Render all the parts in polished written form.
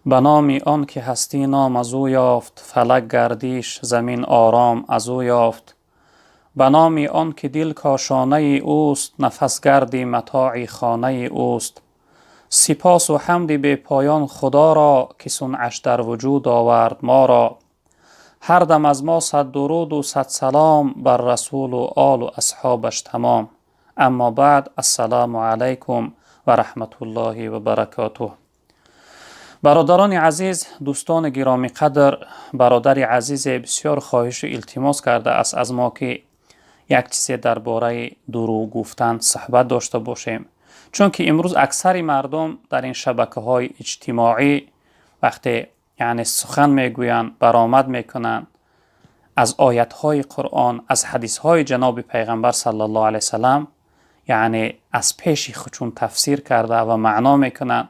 Ба номи он ки ҳастӣ ном аз ӯ ёфт, фалак гардиш, замин ором аз ӯ ёфт. Ба номи он ки дил кошонаи ӯст, нафас гарди матои хонаи ӯст. Сипосу ҳамди бепоён Худоро, ки сунъаш дар вуҷуд овард моро. Ҳар дам аз мо сад дуруду сад салом бар Расулу олу асҳобаш тамом. Аммо баъд, ассалому алайкум ва раҳматуллоҳи ва баракотуҳ. Бародарони азиз, дӯстони гиромиқадр, бародари азизе бисёр хоҳишу илтимос кардааст аз мо, ки як чизе дар бораи дурӯғ гуфтан суҳбат дошта бошем, чунки имрӯз аксари мардум дар ин шабакаҳои иҷтимоӣ вақте, яъне, сухан мегӯянд, баромад мекунанд, аз оятҳои Қуръон, аз ҳадисҳои ҷаноби Пайғамбар саллаллоҳу алайҳи васаллам, яъне, аз пеши худшон тафсир карда ва маъно мекунанд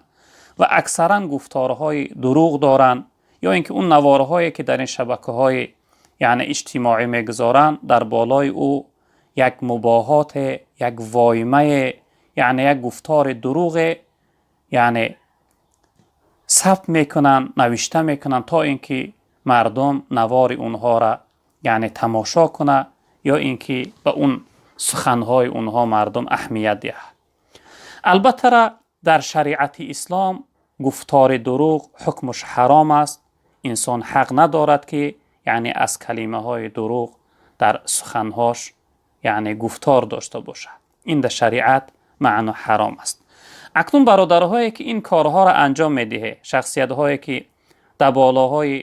ва аксаран гуфторҳои дурӯғ доранд, ё ин ки он наворҳое ки дар ин шабакаҳои, яъне, иҷтимоӣ мегузоранд, дар болои ӯ як мубоҳоте, як воймае, яъне як гуфтори дурӯғе, яъне, сабт мекунанд, навишта мекунанд, то ин ки мардум навори онҳоро, яъне, тамошо кунад ё ин ки ба он суханҳои онҳо мардум аҳамият диҳад. Албатта, дар шариати ислом гуфтори дурӯғ ҳукмаш ҳаром аст. Инсон ҳақ надорад, ки, яъне, аз калимаҳои дурӯғ дар суханҳош, яъне, гуфтор дошта бошад. Ин дар шариат маъно ҳаром аст. Акнун бародарҳое ки ин корҳоро анҷом медиҳед, шахсиятҳое ки дар болоҳои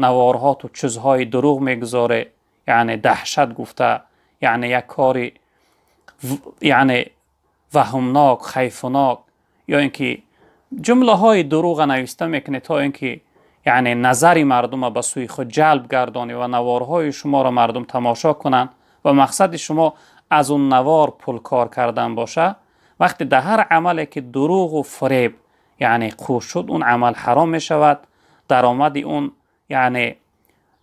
наворҳо ту чизҳои дурӯғ мегузоре, яъне даҳшат гуфта, яъне як кори, яъне, ваҳмнок, хайфнок ё ин ки ҷумлаҳои дурӯға нависта мекунед, то ин ки, яъне, назари мардума ба сӯи худ ҷалб гардонӣ ва наворҳои шуморо мардум тамошо кунанд ва мақсади шумо аз он навор пул кор кардан боша, вақте дар ҳар амале ки дурӯғу фиреб, яъне, қӯш шуд, он амал ҳаром мешавад. Даромади он, яъне,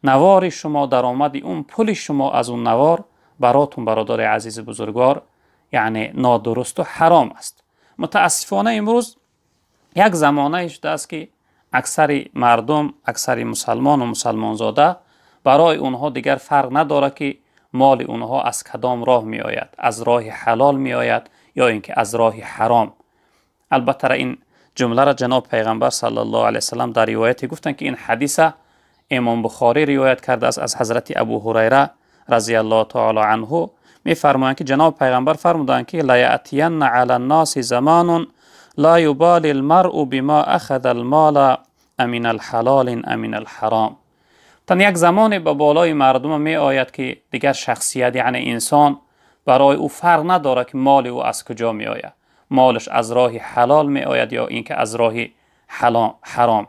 навори шумо, даромади он пули шумо аз он навор баротун, бародари азизи бузургвор, яъне, нодурусту ҳаром аст. Мутаассифона, имрӯз як замонае шудааст, ки аксари мардум, аксари мусалмону мусалмонзода, барои онҳо дигар фарқ надорад, ки моли онҳо аз кадом роҳ меояд, аз роҳи ҳалол меояд ё ин ки аз роҳи ҳаром. Албатта, ин ҷумларо ҷаноб Пайғамбар саллаллоҳу алайҳи васаллам дар ривояте гуфтанд, ки ин ҳадиса Имом Бухорӣ ривоят кардааст аз ҳазрати Абу Ҳурайра разияллоҳу таоло анҳу. Мефармоянд, ки ҷаноб Пайғамбар фармуданд, ки ليأتين على الناس زمان لا يبالي المرء بما أخذ المال أمن الحلال أم من الحرام. Тан як замоне ба болои мардума меояд, ки дигар шахсият, яъне инсон, барои ӯ фарқ надорад, ки моли ӯ аз куҷо меояд, молаш аз роҳи ҳалол меояд ё ин ки аз роҳи ҳаром.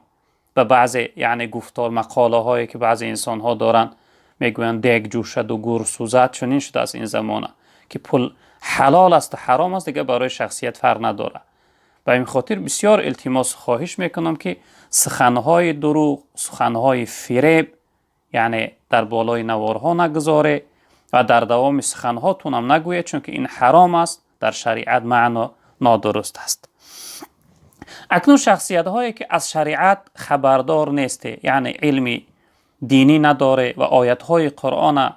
Ба баъзе, яъне, гуфтор, мақолаҳое ки баъзе инсонҳо доранд, мегӯянд: «Дег ҷӯшаду гур сӯзад». Чунин шудааст ин замона, ки пул ҳалол асту ҳаром аст, дигар барои шахсият фарқ надорад. Ба ин хотир бисёр илтимосу хоҳиш мекунам, ки суханҳои дурӯғ, суханҳои фиреб, яъне, дар болои наворҳо нагузоре ва дар давоми суханҳотунам нагӯед, чунки ин ҳаром аст, дар шариат маъно нодуруст аст. Акнун шахсиятҳое ки аз шариат хабардор несте, яъне илми динӣ надоре ва оятҳои Қуръона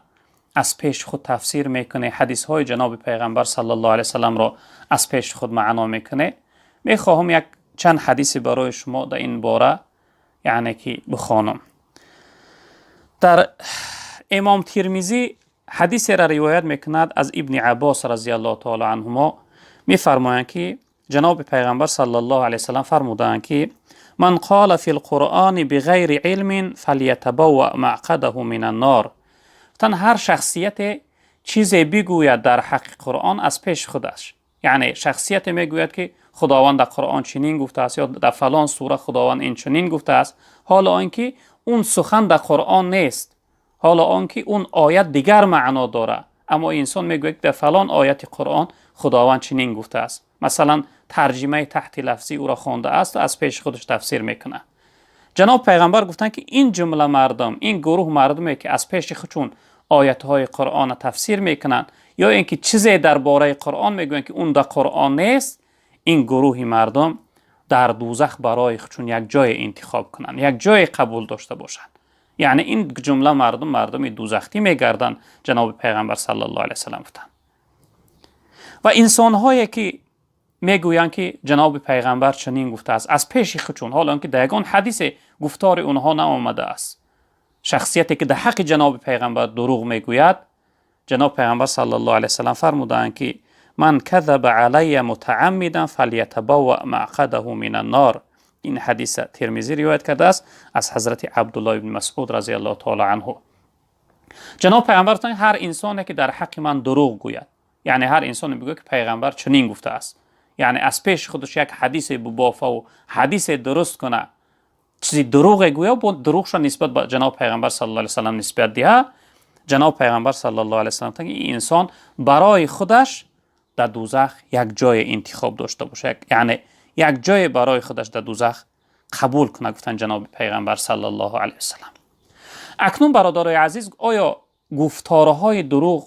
аз пеши худ тафсир мекуне, ҳадисҳои ҷаноби Пайғамбар саллаллоҳу алайҳи васалламро аз пеши худ маъно мекуне, мехоҳам як чанд ҳадисе барои шумо дар ин бора, яъне, ки бихонам. Дар Имом Тирмизӣ ҳадисеро ривоят мекунад аз Ибни Аббос разияллоҳу таоло анҳумо. Мефармоянд, ки ҷаноби Пайғамбар саллаллоҳу алайҳи васаллам фармудаанд, ки من قال في القرآن بغير علم فليتبوأ مقعده من النار. Гуфтанд, ҳар шахсияте чизе бигӯяд дар ҳаққи Қуръон аз пеши худаш, яъне шахсияте мегӯяд, ки Худованд дар Қуръон чунин гуфтааст ё дар фалон сура Худованд ин чунин гуфтааст, ҳоло он ки он сухан дар Қуръон нест, ҳоло он ки он оят дигар маъно дорад, аммо инсон мегӯяд, ки дар фалон ояти Қуръон Худованд чунин гуфтааст, масалан, тарҷимаи таҳти лафзӣ ӯро хондааст, аз пеши худаш тафсир мекунад. Ҷаноб Пайғамбар гуфтанд, ки ин ҷумла мардум, ин гурӯҳ мардуме ки аз пеши худшон оятҳои Қуръонро тафсир мекунанд ё ин ки чизе дар бораи Қуръон мегӯянд, ки он дар Қуръон нест, ин гурӯҳи мардум дар дӯзах барои худшон як ҷое интихоб кунанд, як ҷое қабул дошта бошанд. Яъне ин ҷумла мардум мардуми дӯзахтӣ мегарданд, ҷаноби пайғамбар саллаллоҳу алайҳи васаллам гуфтанд. Ва инсонҳое ки мегӯянд, ки ҷаноби пайғамбар чунин гуфтааст, аз пеши худшон, ҳоло он ки дар ягон ҳадисе гуфтори онҳо наомадааст, шахсияте ки дар ҳаққи ҷаноби пайғамбар дурӯғ мегӯяд, ҷаноб пайғамбар саллаллоҳу алайҳи васаллам фармудаанд, ки ман казаба алайя мутааммидан фалятабавва мақъадаҳу минан нор. Ин ҳадиса Термизӣ ривоят кардааст аз ҳазрати Абдуллоҳ ибни Масъуд разияллоҳу таоло анҳу. Ҷаноб пайғамбар гуфтанд, ҳар инсоне ки дар ҳаққи ман дурӯғ гӯяд, яъне ҳар инсоне бигӯяд, ки пайғамбар чунин гуфтааст, яъне аз пеши худаш як ҳадисе бубофаву ҳадисе дуруст куна, чизи дурӯғе гӯя, бо дурӯғша нисбат ба ҷаноби пайғамбар саллаллоҳу алайҳи васаллам нисбат диҳа, ҷаноби пайғамбар саллаллоҳу алайҳи васаллам гуфтанд, ки ин инсон барои худаш дар дӯзах як ҷое интихоб дошта бошад, яъне як ҷое барои худаш дар дӯзах қабул кунад, гуфтанд ҷаноби пайғамбар саллаллоҳу алайҳи васаллам. Акнун, бародарои азиз, оё гуфторҳои дурӯғ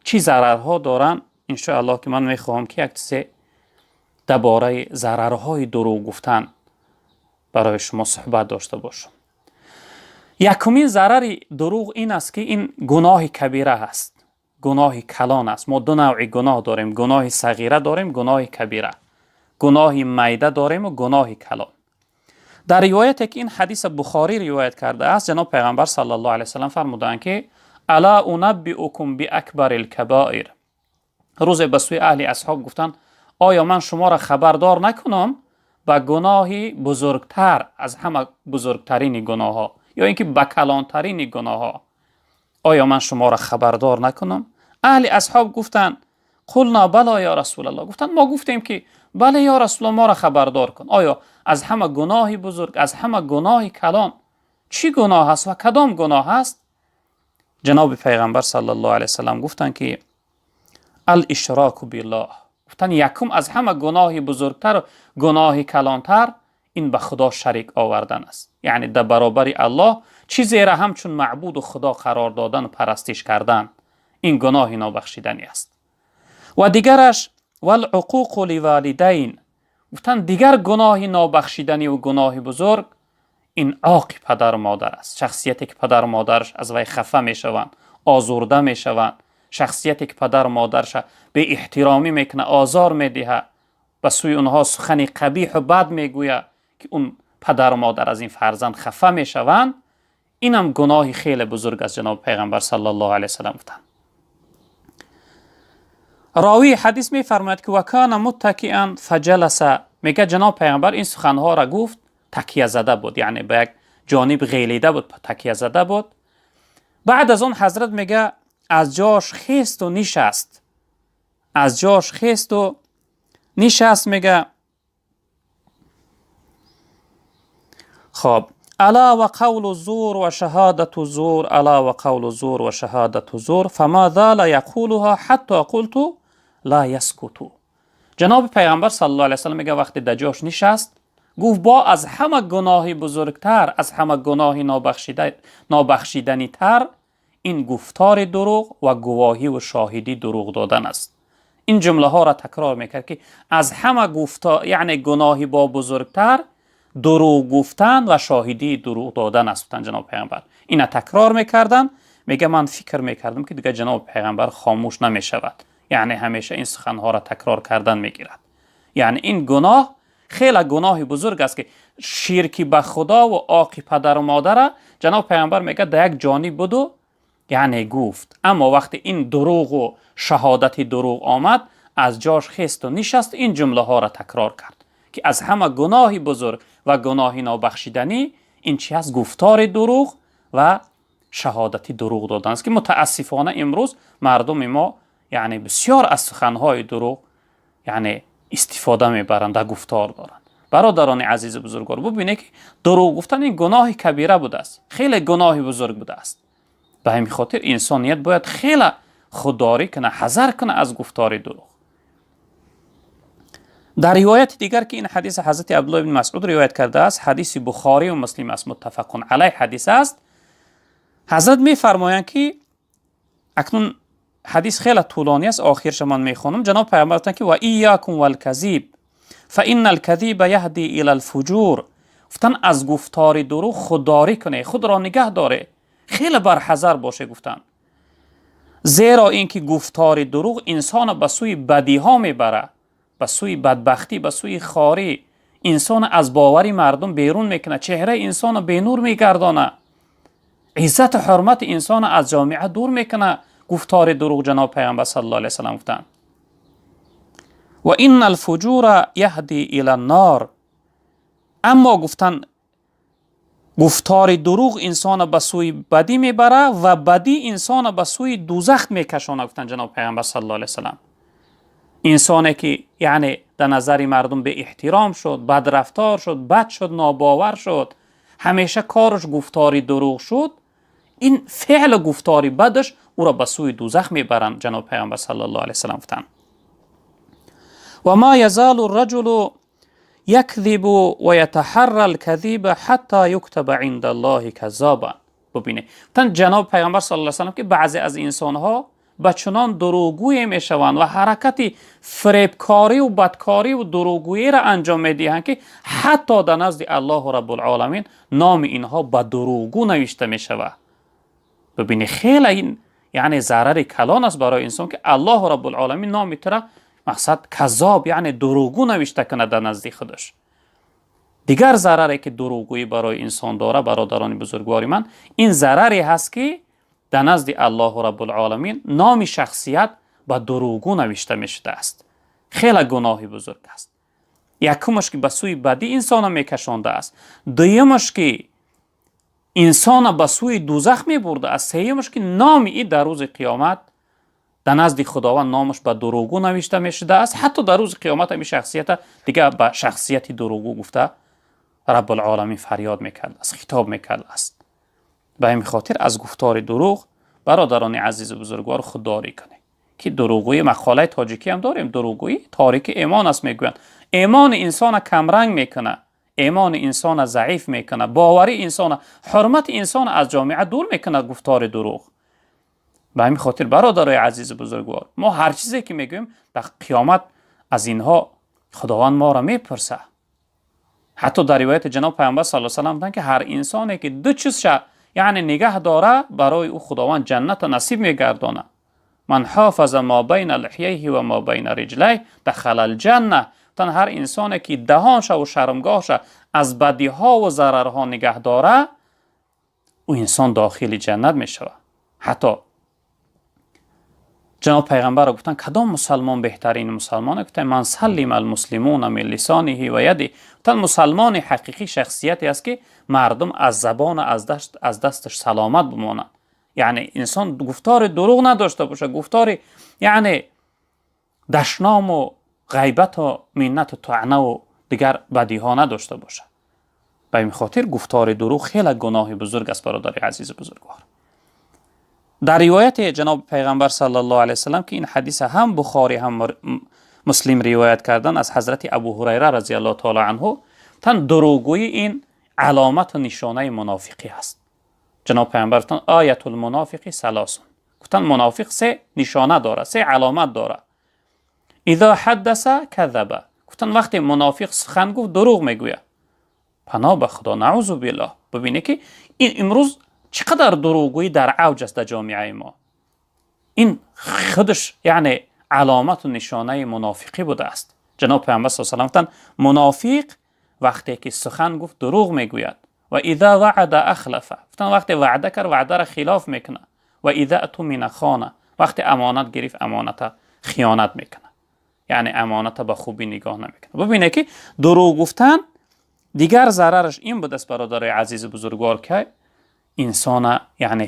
чӣ зарарҳо доранд? Иншоаллоҳ, ки ман мехоҳам, ки як чизе дар бораи зарарҳои дурӯғ гуфтан барои шумо суҳбат дошта бошам. Якумин зарари дурӯғ ин аст, ки ин гуноҳи кабира ҳаст, гуноҳи калон аст. Мо ду навъи гуноҳ дорем: гуноҳи сағира дорем, гуноҳи кабира, гуноҳи майда дорему гуноҳи калон. Дар ривояте, ки ин ҳадиса Бухорӣ ривоят кардааст, ҷаноб пайғамбар саллаллоҳу алайҳи васаллам фармудаанд, ки ала унаббиукум биакбари лкабоир. Рӯзе ба сӯи аҳли асҳоб гуфтанд: оё ман шуморо хабардор накунам ба гуноҳи бузургтар, аз ҳама бузургтарини гуноҳҳо, ё ин ки ба калонтарини гуноҳҳо? Оё ман шуморо хабардор накунам? Аҳли асҳоб гуфтанд: қулна бало ё расулаллоҳ. Гуфтанд: мо гуфтем, ки бале, ё расулаллоҳ, моро хабардор кун. Оё аз ҳама гуноҳи бузург, аз ҳама гуноҳи калон чӣ гуноҳ аст ва кадом гуноҳ аст? Ҷаноби пайғамбар саллаллоҳу алайҳи васаллам гуфтанд, ки алишроку биллоҳ. Гуфтанд, якум, аз ҳама гуноҳи бузургтар, гуноҳи калонтар ин ба Худо шарик овардан аст, яъне дар баробари Аллоҳ чизеро ҳамчун маъбуду Худо қарор додану парастиш кардан. Ин гуноҳи нобахшиданӣ аст. Ва дигараш валуқуқу ливалидайн. Гуфтанд, дигар гуноҳи нобахшиданиву гуноҳи бузург ин оқи падару модар аст. Шахсияте ки падару модараш аз вай хафа мешаванд, озурда мешаванд, шахсияте ки падару модарша беэҳтиромӣ мекунад, озор медиҳад, ба сӯи онҳо сухани қабиҳу бад мегӯяд, ки он падару модар аз ин фарзанд хафа мешаванд, инам гуноҳи хеле бузург аст, ҷаноби пайғамбар саллаллоҳу алайҳи васаллам гуфтанд. Ровии ҳадис мефармояд, ки вакана муттакиан фаҷаласа. Мегӯяд, ҷаноб пайғамбар ин суханҳоро гуфт, такя зада буд, яъне ба як ҷониб ғелида буд, такя зада буд. Баъд аз он ҳазрат, мега, аз ҷош хесту нишаст, аз ҷош хесту нишаст. Мега, хоб: ала ва қавлу зур ва шаҳодату зур, ала ва қавлу зур ва шаҳодату зур, фама зала яқулуҳа ҳатто қулту ла яскуту. Ҷаноби пайғамбар саллаллоҳу алайҳи васаллам, мега, вақте дар ҷош нишаст, гуфт: бо аз ҳама гуноҳи бузургтар, аз ҳама гуноҳи нобахшиданитар ин гуфтори дурӯғ ва гувоҳиву шоҳидӣ дурӯғ додан аст. Ин ҷумлаҳоро такрор мекард, ки аз ҳама гуфто, яъне гуноҳи бо бузургтар дурӯғ гуфтан ва шоҳидии дурӯғ додан аст, гуфтанд ҷаноби пайғамбар. Ина такрор мекарданд. Мега, ман фикр мекардам, ки дигар ҷаноби пайғамбар хомӯш намешавад, яъне ҳамеша ин суханҳоро такрор кардан мегирад. Яъне ин гуноҳ хеле гуноҳи бузург аст, ки ширки ба Худову оқи падару модара ҷаноб пайғамбар, мегӯяд, дар як ҷониб буду, яъне гуфт, аммо вақте ин дурӯғу шаҳодати дурӯғ омад, аз ҷош хесту нишаст, ин ҷумлаҳоро такрор кард, ки аз ҳама гуноҳи бузург ва гуноҳи нобахшиданӣ ин чи аст? Гуфтори дурӯғ ва шаҳодати дурӯғ додан аст, ки мутаассифона имрӯз мардуми мо, яъне, бисёр аз суханҳои дурӯғ, яъне, истифода мебаранд, дар гуфтор доранд. Бародарони азизу бузургвор, бубинед, ки дурӯғ гуфтан ин гуноҳи кабира будааст, хеле гуноҳи бузург будааст. Ба ҳамин хотир инсоният бояд хеле худдорӣ кунад, ҳазар кунад аз гуфтори дурӯғ. Дар ривояти дигар, ки ин ҳадиси ҳазрати Абдулло ибни Масъуд ривоят кардааст, ҳадиси Бухорию Муслим аст, муттафақун алайҳ ҳадис аст, ҳазрат мефармоянд, ки акнун ҳадис хеле тӯлонӣ аст, охирша ман мехонам. Ҷаноб пайғамбар гуфтанд, ки ва иякум валказиб. فإن الكذب يهدي إلى الفجور. گفتن از گفتار دروغ خودداری کنه، خود را نگه داره، خیلی برحذر باشه. گفتن زیرا اینکه گفتار دروغ انسان به سوی بدی ها میبره، به سوی بدبختی، به سوی خواری، انسان از باوری مردم بیرون میکنه، چهره انسان به نور میگردانه، عزت و حرمت انسان از جامعه دور میکنه گفتار دروغ. جناب پیامبر صلی الله علیه و سلم گفتن و ان الفجور یهدی الی النار. اما گفتن گفتار دروغ انسان به سوی بدی میبره و بدی انسان به سوی دوزخ میکشانه. گفتن جناب پیامبر صلی الله علیه و سلم انسانی که یعنی در نظر مردم به احترام شد، بد رفتار شد، بد شد، ناباور شد، همیشه کارش گفتاری دروغ شد، این فعل گفتاری بدش او را به سوی دوزخ میبرند. جناب پیامبر صلی الله علیه و سلم گفتن و ما یزال الرجل یکذب و یتحرى الكذب حتی یکتب عند الله کذابا. ببینه گفتن جناب پیامبر صلی الله علیه و سلم که بعضی از انسانها به چنان دروغگویی میشوند و حرکت فریبکاری و بدکاری و دروغگویی را انجام میدهند که حتی در نزد الله رب العالمین نام اینها به دروغگو نوشته میشود. ببینی خیلی این یعنی ضرر کلان است برای انسان که الله رب العالمین نام تو مقصد کذاب یعنی دروغگو نوشته کنه در نزد خودش. دیگر ضرری که دروغگویی برای انسان داره برادران بزرگوار من، این ضرری هست که در نزد الله رب العالمین نام شخصیت به دروغگو نوشته میشده است. خیلی گناهی بزرگ است. یکمش که به سوی بدی انسان میکشانده است، دویمش که انسان به سوی دوزخ میبرده است، سیمش که نام ای در روز قیامت در نزد خداوند نامش به دروغگو نوشته میشده است. حتی در روز قیامت همی شخصیت دیگه به شخصیت دروغگو گفته رب العالمین فریاد میکرد است، خطاب میکرد است. به همین خاطر از گفتار دروغ برادران عزیز و بزرگوار خودداری کنه که دروغگویی، مقاله تاجیکی هم داریم، دروغگویی تاریک ایمان است میگویند. ایمان انسان کمرنگ میکنه، ایمان انسان ضعیف میکنه، باوری انسان، حرمت انسان از جامعه دور میکنه گفتار دروغ. به همین خاطر برادرای عزیز بزرگوار، ما هر چیزی که میگوییم در قیامت از اینها خداوند ما را میپرسه. حتی در روایت جناب پیامبر صلی الله علیه و سلم که هر انسانی که دو چیز یعنی نگه داره برای او خداوند جنت نصیب میگردانه. من حافظ ما بین لحیه و ما بین رجلیه دخل الجنه. تن هر انسانی که دهانش و شرمگاهش از بدی ها و ضررها نگه داره او انسان داخل جنت میشود. حتی جناب پیغمبر گفتن کدام مسلمان بهترین مسلمان؟ گفتن من سلم المسلمون من لسانه و یده. گفتن مسلمان حقیقی شخصیتی است که مردم از زبان از دستش سلامت بمانند. یعنی انسان گفتار دروغ نداشته باشه، گفتار یعنی دشنام و غیبت و منت و طعنه و دیگر بدی ها نداشته باشه. به این خاطر گفتار دروغ خیلی گناه بزرگ است برادر عزیز بزرگوار. در روایت جناب پیغمبر صلی الله علیه وسلم که این حدیث هم بخاری هم مسلم روایت کردن از حضرت ابو هریره رضی الله تعالی عنه، تن دروغگویی این علامت و نشانه منافقی است. جناب پیامبر گفتن آیت المنافق ثلاث. گفتن منافق سه نشانه داره، سه علامت داره. اذا حدث کذب. گفتن وقتی منافق سخن گفت دروغ میگوید. پناه به خدا، نعوذ بالله. ببینید که این امروز چقدر دروغگویی در اوج است در جامعه ما. این خودش یعنی علامت و نشانه منافقی بوده است. جناب پیامبر صلی الله علیه و گفتن منافق وقتی که سخن گفت دروغ میگوید. و اذا وعد اخلف. گفتن وقتی وعده کرد وعده را خلاف میکنه. و اذا اؤتمن خانه. وقتی امانت گرفت امانت خیانت میکنه، یعنی امانت به خوبی نگاه نمیکنه. ببینه که دروغ گفتن دیگر ضررش این بود است برادر عزیز بزرگوار که انسان یعنی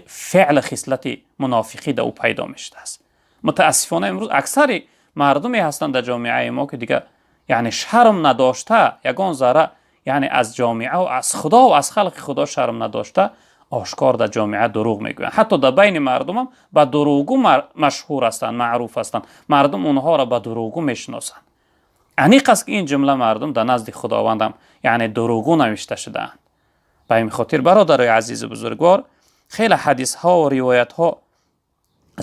فعل خصلت منافقی در او پیدا میشده است. متاسفانه امروز اکثر مردمی هستند در جامعه ما که دیگه یعنی شرم نداشته، یگان ذره یعنی از جامعه و از خدا و از خلق خدا شرم نداشته، آشکار در جامعه دروغ میگویند. حتی در بین مردم هم به دروغگو مشهور هستند، معروف هستند. مردم اونها را به دروغگو میشناسند. انیق است که این جمله مردم در نزد خداوند هم یعنی دروغگو نوشته شدهاند. به این خاطر برادرای عزیز بزرگوار، خیلی حدیث ها و روایت ها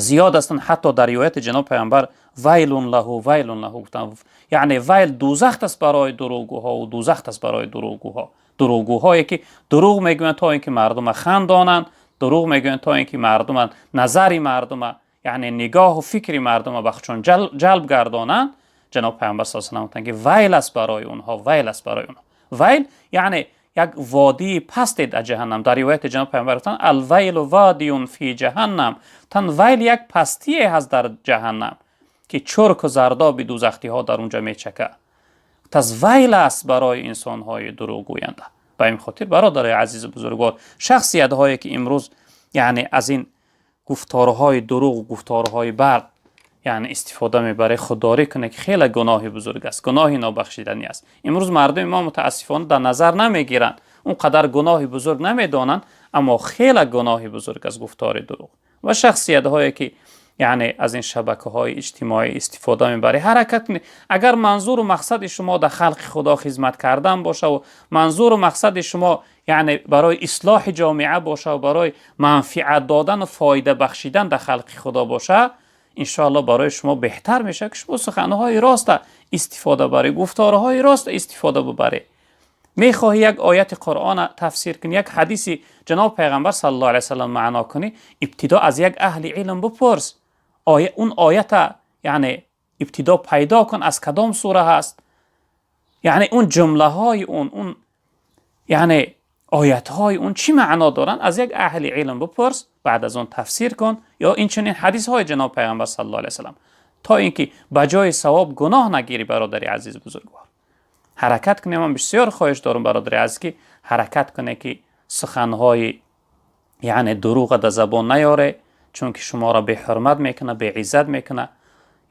Зиёд ҳастанд. Ҳатто дар ривояти ҷаноб паёмбар ويل له ويل له гуфтанд, яъне ويل, дӯзах аст барои дурӯғгӯҳо ва дӯзах аст барои дурӯғгӯҳо. Дурӯғгӯҳое ки дурӯғ мегӯянд, то ин ки мардума хандонанд, дурӯғ мегӯянд, то ин ки мардума назари мардума, яъне нигоҳу фикри мардума ба худшон ҷалб гардонанд. Ҷаноб паёмбар с гуфтанд, ки ويل аст барои онҳо, ويل аст барои онҳо. ويل яъне як водии пасте дар ҷаҳаннам. Дар ривояти ҷаноб паёмбар гуфтанд: الويل وادي في جهنم. Тан ويل як пастие ҳаст дар ҷаҳаннам, ки чурку зардоби дӯзахтиҳо дар унҷа мечака. Таз ويل аст барои инсонҳои дурӯғгӯянда. Ба ин хотир, бародарои азизу бузургвор, шахсиятҳое ки имрӯз, яъне, аз ин гуфторҳои дурӯғ, гуфторҳои бад, яъне, истифода мебаред, худдорӣ кунед, ки хеле гуноҳи бузург аст, гуноҳи нобахшиданӣ аст. Имрӯз мардуми мо мутаассифона дар назар намегиранд, он қадар гуноҳи бузург намедонанд, аммо хеле гуноҳи бузург аст гуфтори дурӯғ. Ва шахсиятҳое ки, яъне, аз ин шабакаҳои иҷтимоӣ истифода мебаред, ҳаракат кунед. Агар манзуру мақсади шумо дар халқи Худо хизмат кардан бошаву манзуру мақсади шумо, яъне, барои ислоҳи ҷомеа боша, барои манфиат додану фоида бахшидан дар халқи Худо боша, иншоалло барои шумо беҳтар мешавад, ки шумо суханҳои роста истифода баред, гуфторҳои роста истифода бубаред. Мехоҳӣ як ояти Қуръона тафсир кунӣ, як ҳадиси ҷаноб пайғамбар صلى الله عليه وسلم маъно кунӣ, ибтидо аз як аҳли илм бипурс. Он оята, яъне, ибтидо пайдо кун, аз кадом сура ҳаст, яъне, он ҷумлаҳои он, яъне, оятҳои он чӣ маъно доранд. Аз як аҳли илм бипурс, баъд аз он тафсир кун ё инчунин ҳадисҳои ҷаноб пайғамбар صلى الله عليه وسلم, то ин ки ба ҷои савоб гуноҳ нагирӣ. Бародари азиз, бузургвор, ҳаракат кунем. Ман бисёр хоҳиш дорам, бародари азиз, ки ҳаракат кунед, ки суханҳои, яъне, дурӯға дар забон наёре, чунки шуморо беҳурмат мекунад, беиззат мекунад,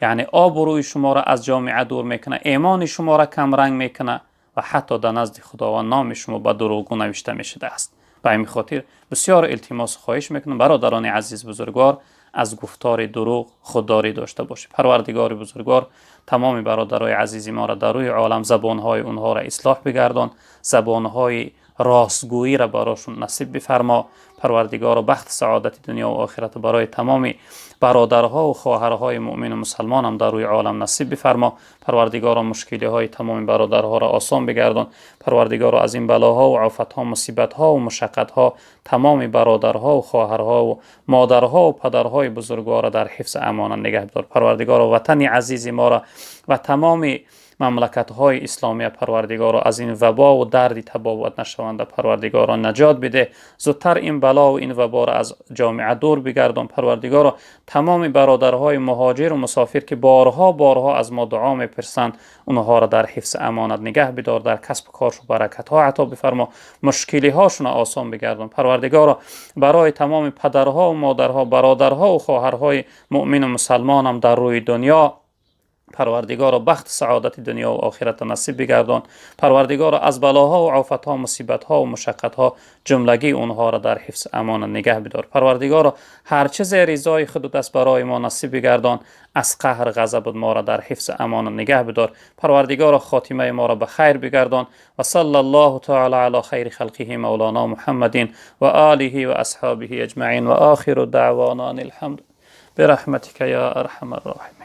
яъне, обрӯи шуморо аз ҷомеа дур мекунад, эмони шуморо камранг мекунад ва ҳатто дар назди Худованд номи шумо ба дурӯғгӯ навишта мешудааст. Ба ҳамин хотир бисёр илтимосу хоҳиш мекунам, бародарони азиз, бузургвор, аз гуфтори дурӯғ худдорӣ дошта бошед. Парвардигори бузургвор тамоми бародарои азизи моро дар рӯи олам забонҳои онҳоро ислоҳ бигардон, забонҳои ростгӯиро барошон насиб бифармо. Парвардигоро, бахти саодати дунё ва охират барои тамоми бародарҳо ва хоҳарҳои муъмину мусалмонам дар рӯи олам насиб бифармо. Парвардигоро, мушкилиҳои тамоми бародарҳоро осон бигардон. Парвардигоро, аз ин балоҳо ва офатҳо, мусибатҳо ва мушаққатҳо тамоми бародарҳо ва хоҳарҳо ва модарҳо ва падарҳои бузургворро дар ҳифзи амона нигаҳ бидор. Парвардигоро, ватани азизи моро ва тамоми мамлакатҳои исломия, Парвардигоро, аз ин вабову дарди табобат нашаванда, Парвардигоро, наҷот бидеҳ. Зудтар ин балову ин ваборо аз ҷомеа дур бигардон. Парвардигоро, тамоми бародарҳои муҳоҷиру мусофир, ки борҳо борҳо аз мо дуо мепурсанд, онҳоро дар ҳифзи амонат нигаҳ бидор, дар касбу коршу баракатҳо ато бифармо, мушкилиҳошонро осон бигардон. Парвардигоро, барои тамоми падарҳову модарҳо, бародарҳову хоҳарҳои муъмину мусалмонам дар рӯи дунё, Парвардигоро, бахти саодати дунё ва охирата насиб бигардон. Парвардигоро, аз балоҳо ва офатҳо, мусибатҳо ва мушаққатҳо ҷумлагии онҳоро дар ҳифзи амона нигаҳ бидор. Парвардигоро, ҳар чизе ризои худут аст, барои мо насиб бигардон, аз қаҳр ғазабут моро дар ҳифзи амона нигаҳ бидор. Парвардигоро, хотимаи моро ба хайр бигардон. وصلى الله تعالى على خير خلقه مولانا محمد وآله وأصحابه أجمعين وآخر دعوانا أن الحمد برحمتك يا أرحم الراحمين.